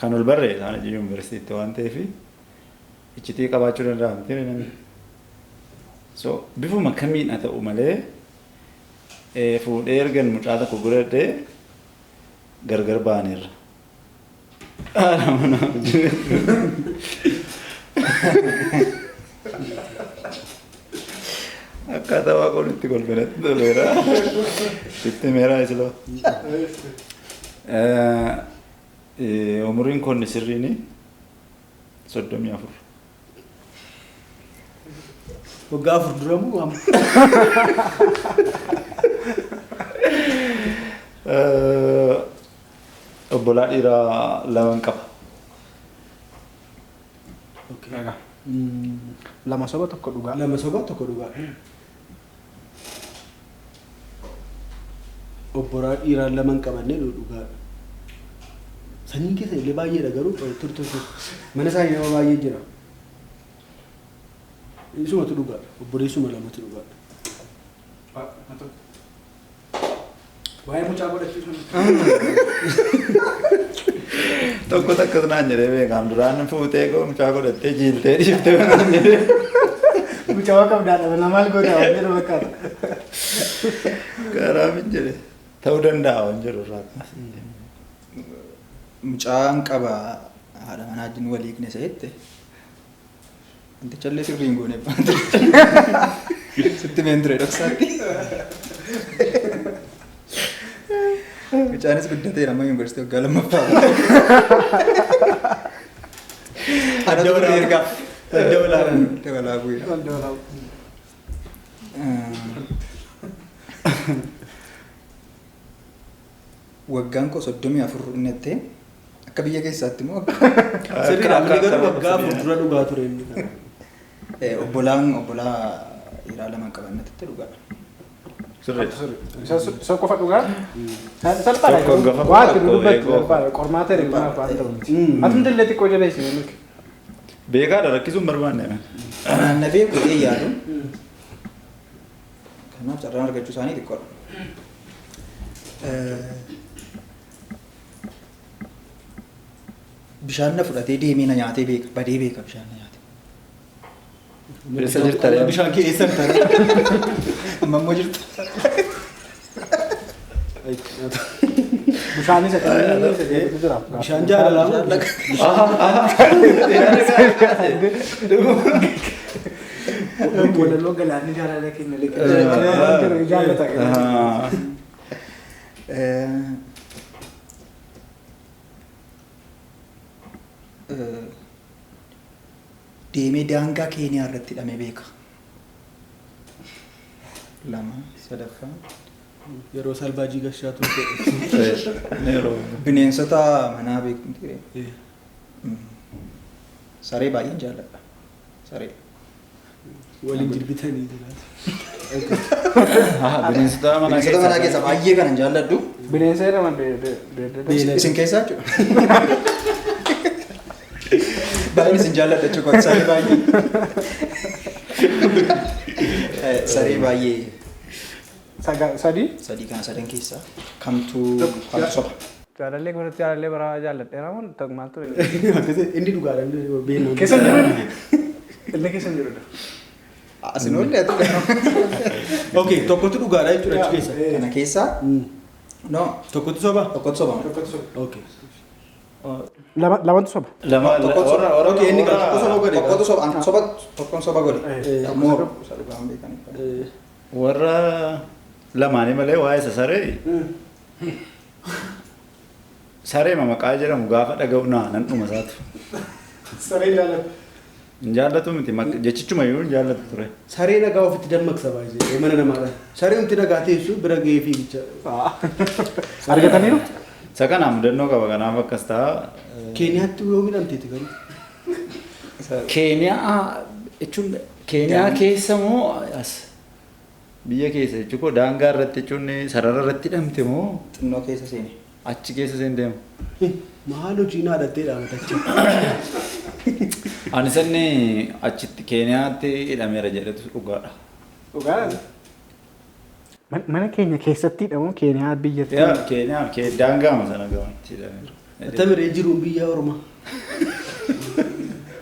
Kan ol barree isaan hojii yuunivarsiitiitti waan ta'eef iccitii qabaachuu danda'a miti namni. So bifuma kamiin haa ta'u malee fuudhee ergan mucaa tokko godhadhee gargar baaneerra. Haadha manaa wajjin. Akkaataa waaqoon itti kolfe natti toleera. Sitti himeeraa isiloo. Umuriin koo inni sirriin 34. Waggaa 4 dura moo amma? Obbolaa dhiiraa laman qaba. Okay. Lama soba tokko dhugaa. Lama soba tokko dhugaa. Obbolaa dhiiraa lama hin qabannee dhugaadha. Sanyiin keessa illee baay'eedha garuu tur tur tur. Mana isaanii nama baay'ee jira. Isumatu dhugaadha. Obboleessuma lamatu dhugaadha. Waa'ee mucaa godhachuu sana. Tokko takkas naan jedhee beekaam duraan fuutee koo mucaa godhattee jiiltee dhiiftee naan jedhee. Mucaa qabdaa dha maal goota waan jedhu fakkaata. Karaa min jedhe ta'uu danda'a waan jedhu irraa. Mucaan qaba haadha manaa wajjin walii hiikne isa jette. Wantichallee sirrii hin goone. Sitti meen ture dhoksaatti. Mucaanis guddateera amma yuunivarsiitii waggaa lammaffaa. Anatu guddatee ergaaf. Adda olaanaa. Adda walaabuu. Waggaan koo 34 inni jettee akka biyya keessaatti immoo Sirriidha inni garuu waggaa 4 dura dhugaa ture inni kana. Obbolaan obbolaa dhiiraa lama qaban natti dhugaadha. Sirriidha. Isa qofa dhugaa? Salphaadha. Tokko hangafa, Waa itti tokko dubbattu eegoo. salphaadha. Qormaata herreegumaaf waan ta'u miti. Atumti illee xiqqoo jabeessi nuti. Beekaadha rakkisuun barbaanne. Anaan na beeku jedhee yaadu. Kanaaf carraan argachuu isaanii xiqqoodha. Bishaan na fudhatee deemee na nyaatee beeka. Badee beeka bishaan na nyaate. Eessa jirta ree? Bishaan kee eessa jirta? Amma immoo jirta. Bishaan isa isa jedhutu jira. Bishaan jaalalaa moo? Walaloo galaanni jaalala keenya liqii. Jaallata. Deemee daangaa Keeniyaa irratti hidhamee beeka. Lama sadaffaa. Yeroo salbaajii gashaa turte. Bineensota manaa beektu miti. Saree baay'een jaalladha. Saree. Waliin jibbitanii jiraatu. Bineensota manaa Bineensota manaa keessaa baay'ee kanan jaalladhu. Bineensa jedhaman beeylada. Isin keessaa jechuudha. Baay'een isin jaalladha jechuudha. Saree baay'ee. Saree baay'ee. Sadii. Sadii kana sadan keessaa kamtu kamtu soba? Jaalallee godhatti jaalallee baraa jaalladheera moo maal ture? Akkasii inni dhugaadha inni beeknu. Keessa hin jiru. Inni keessa hin jiru. Asin oolle ati. Okay, tokkotu dhugaadha jechuudha achi keessa. Kana keessaa no Tokkotu soba? tokkotu soba. Okay. Lamatu soba. Lama Tokkotu soba. warra warra Okay, inni tokko soba godhe. Tokkotu soba. An soba tokkoon soba godhe. Ammoo isa dhugaan beekani. Warra lamaanii malee waa'ee isa saree saree maqaa jedhamu gaafa dhaga'u naa nan dhuma isaatu. Saree jaalladha. Hin jaallatu miti jechichuma iyyuu hin jaallatu ture. Saree nagaa ofitti dammaqsa baay'ee mana namaadha. Saree wanti nagaa teessu bira ga'ee fiigicha. Argataniiru? Isa kanaa mudannoo qaba kanaaf akkas ta'a. Keeniyaatti yoo midhamteeti garuu. Keeniyaa jechuun Keeniyaa keessa moo as biyya keessa jechuun koo daangaa irratti jechuun sarara irratti hidhamte moo Xinnoo keessa seene. achi keessa seen deemu. Maal hojii naa dhattee dhaabatachi. Ani sanni achitti Keeniyaatti hidhameera jedhetu dhugaadha. Dhugaadha. Mana keenya keessatti hidhamu Keeniyaa biyyatti. Yaa Keeniyaa daangaama sana gamatti hidhameera. Tamiree jiruun biyya Oromoo.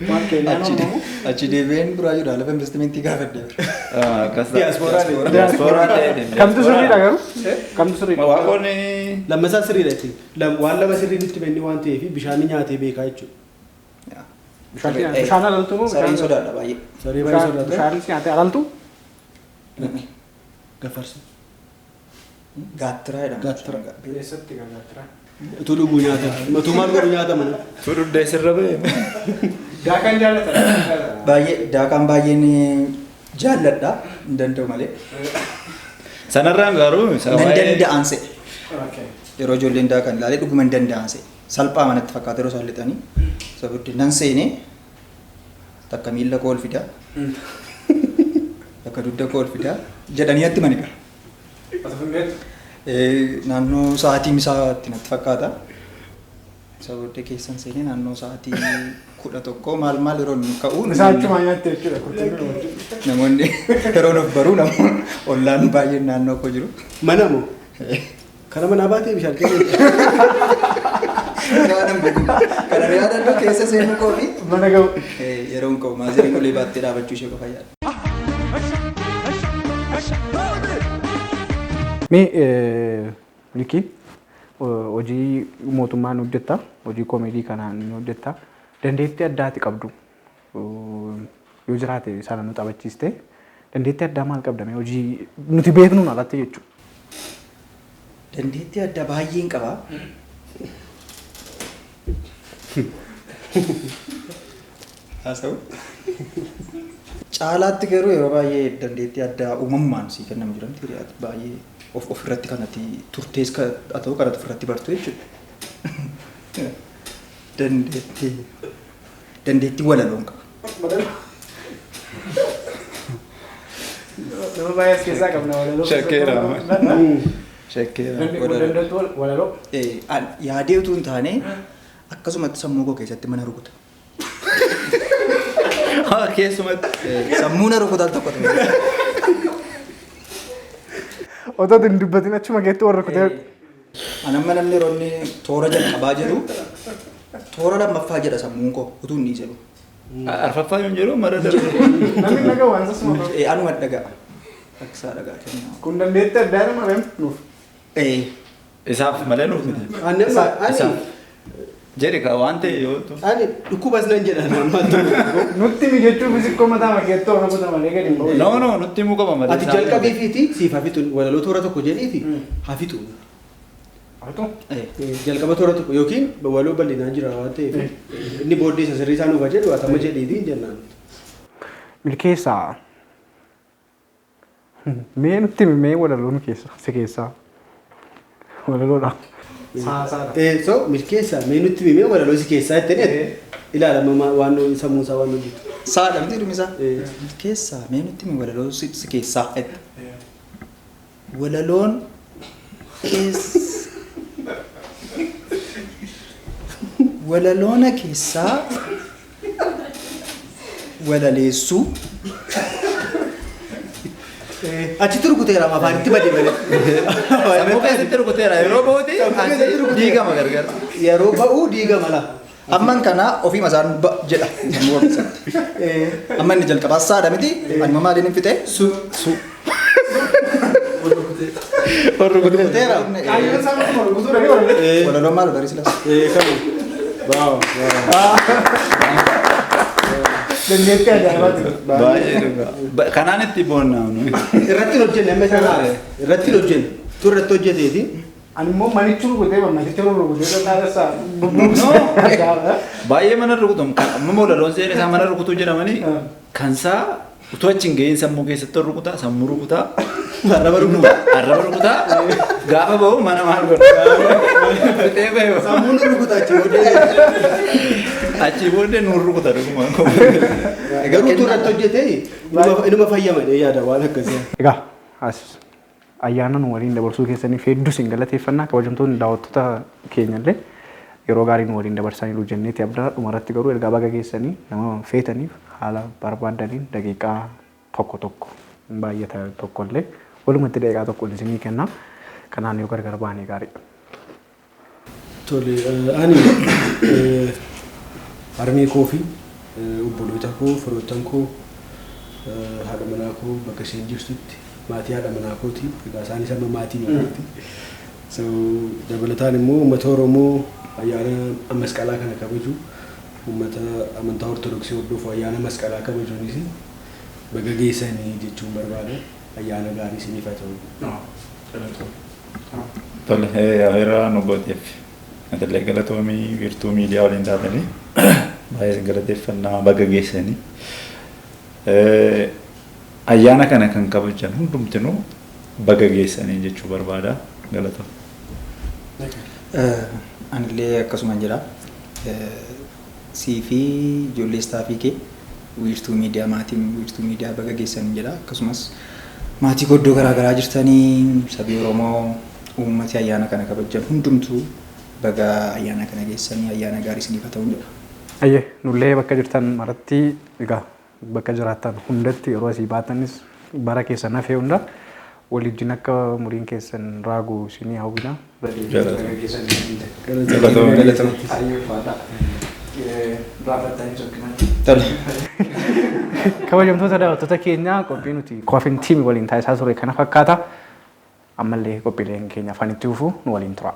Maal keenyaan Oromoo? Achi deebi'een biraa jiru lafa investimentii gaafadhe. Akkas Diyaaspooraan. Diyaaspooraan ta'e. Kamtu sirriidha garuu? Kamtu sirriidha? Waaqoon Lammasaa sirriidha jechuudha. Waan lama sirrii nutti benne waan ta'eef bishaan nyaatee beekaa jechuudha. Bishaan alaltu moo? Sareen sodaadha baay'ee. Saree baay'ee sodaata. Bishaanis nyaatee alaltu? Gafarsa. Gaattiraa jedhama. Gaattiraa. Eessatti gaattiraa? Utuu dhuguu nyaata. Utuu maal godhu nyaata mana. Fudhuddee sirra ba'e. Daakaan jaallata. Baay'ee daakaan baay'een jaalladha hin danda'u malee. Sanarraan garuu Nan danda'an se'e. Yeroo ijoolleen daakan ilaalee dhuguma hin danda'an se'e. Salphaa manatti fakkaata yeroo isaan lixanii. Sababni nan seenee takka miilla koo ol fidaa. Takka dugda koo ol fidaa jedhanii natti mani qara. Naannoo sa'aatii misaatti natti fakkaata. Sababni keessan seenee naannoo sa'aatii 11 maal maal yeroo inni ka'u. Isaa achumaa nyaatte jechuudha qurxummii wajjin. Namoonni yeroo nuuf baruu namoonni ollaan baay'een naannoo koo jiru. Mana moo? Kara manaa baatee bishaan keessa. Waan beeku. Kana yaadadhu keessa seenuu koo fi Mana ga'u. yeroo hin qabu maaziriin ulee baattee dhaabachuu ishee qofa yaada. Mee Milkiin hojii mootummaan hojjetta, hojii koomedii kanaan ni hojjetta. Dandeettii addaati qabdu. Yoo jiraate sana nu taphachiiste. Dandeettii addaa maal qabda mee hojii nuti beeknuun alatti jechuudha. Dandeettii addaa baay'een qaba. Haasa'u. Caalaatti garuu yeroo baay'ee dandeettii addaa uumamumaan sii kennamu jiran hiriyaati baay'ee of ofirratti kan ati turtees haa ta'u kan ati ofirratti bartu jechuudha. Dandeettii walaloon qaba. Nama baay'ee as keessaa qabna walaloo. Shakkeera. Shakkeera. Dandeettii walaloo. Yaadee utuu hin taane akkasumatti sammuu koo keessatti mana rukuta. Keessumatti. Sammuu na rukutaa tokko ta'e. Otoo hin dubbatin achuma keetti warra kutee. Anamma namni yeroo inni toora jalqabaa jedhu toora lammaffaa jedha sammuun koo utuu hin dhiisedhu. Arfaffaa yoo jedhu mara darbe. Namni dhagaa waan sasuma. Anuma dhagaa. Akkisaa dhagaa kennaa. Kun dandeettii addaa nama reem nuuf. Isaaf malee nuuf miti. Ani Isaaf. Jedhi ka waan ta'e yoo ta'u. ani dhukkubas nan jedha namatti. Nutti mijechuufis ikkoo mataa makeettoo rukuta malee gadi hin ba'u. No no nutti himuu qaba malee. Ati jalqabiifiiti siif hafitu walaloo toora tokko jedhiiti hafitu. Hafitu? Jalqaba toora tokko yookiin walaloo bal'inaan jira waan ta'eef inni booddee isa sirrii isaa nuuf jedhu atama jedhiiti jennaan. Milkeessaa. Mee nutti himi mee walaloon keessa si keessaa. Walaloodha. Saasaadha. So milkeessaa mee nutti himi mee walaloo si keessaa jettanii ilaalama waan sammuu isaa waan hojjetu. Saadha miti dhumisaa. Keessaa mee nutti himi walaloo si keessaa jette. Walaloon keessa walaloona keessaa walaleessuu Achitti rukuteera afaanitti badee malee. Sammuu keessatti rukuteera yeroo ba'uti diigama gargar. Yeroo ba'uu diigama laa. Amman kana ofii masaan ba jedha sammuu keessatti. Amma inni jalqabaa saadha miti anuma maaliin hin fixe su su. Rukuteera. Kaayyoon isaa akkuma rukutuu dhagee walaloo. Walaloon maal odarii silas. Kami. Waaw waaw. Dandeettii ajaa'ibaati. Baay'ee dhugaa. Kanaan itti boonnaa nuyi. Irratti hin hojjenne amma isaan haala. Irratti hin hojjenne. Tu irratti hojjeteeti. Ani immoo manichi rukutee manichi rukutee taasisaa. Baay'ee mana rukutu. Amma walaloon seen isaa mana rukutuu jedhamanii kan isaa utuu achi hin ga'iin sammuu keessatti rukutaa sammuu rukutaa. Arraba rukutaa. Arraba rukutaa. Gaafa ba'u mana maal godha? Fixee ba'e. Sammuun rukutaa achi booddee. Achi booddee nuun rukuta dhuguma. Garuu tu irratti hojjetee inuma fayyamanii yaada waan akkasii. Egaa as ayyaana nu waliin dabarsuu keessaniif hedduu isin galateeffannaa kabajamtoonni daawwattoota keenyallee yeroo gaarii nu waliin dabarsaniiru jenneeti abdara dhumarratti garuu ergaa baga geessanii nama feetaniif haala barbaadaniin daqiiqaa tokko tokko baay'ata tokkollee walumatti daqiiqaa tokko isinii kenna. Kanaan yoo gargar baanee gaariidha. Tole, ani harmee koo fi obboloota koo, firoottan koo, haadha manaa koo bakka isheen jirtutti, maatii haadha manaa kooti. Egaa isaanis amma maatii kooti. So dabalataan immoo uummata Oromoo ayyaana masqalaa kana kabaju, uummata amantaa Ortodoksii hordofu ayyaana masqalaa kabajuunis baga geessanii jechuun barbaada. Ayyaana gaarii isiniif haa ta'u. Tole, afeerraa nu gooteef atillee galatoomii. Wiirtuu Miidiyaa waliin taatanii baay'ee isin galateeffannaa, baga geessanii. Ayyaana kana kan kabajan hundumtinuu baga geessanii jechuu barbaada. Galatoom. Anillee akkasuma jira. Sii fi ijoollee staffii kee Wiirtuu Miidiyaa, maatiin Wiirtuu Miidiyaa baga geessanii jedha. Akkasumas maatii iddoo garaa garaa jirtanii, sabii Oromoo, uummati ayyaana kana kabajan hundumtuu baga ayyaana kana geessanii, ayyaana gaarii isiniif haa ta'u jedha. Ayyee, nullee bakka jirtan maratti, egaa bakka jiraattan hundatti, yeroo asii baatanis bara keessan hafee hunda waliijjin akka umuriin keessan raagu isinii hawwina. Galatoomii. Tole. Kabajamtoota daawwattoota keenya, qophii nuti Coffin Team waliin taasisaa ture kana fakkaata. Ammallee qophiileen keenya afaan itti fufu, nu waliin tura.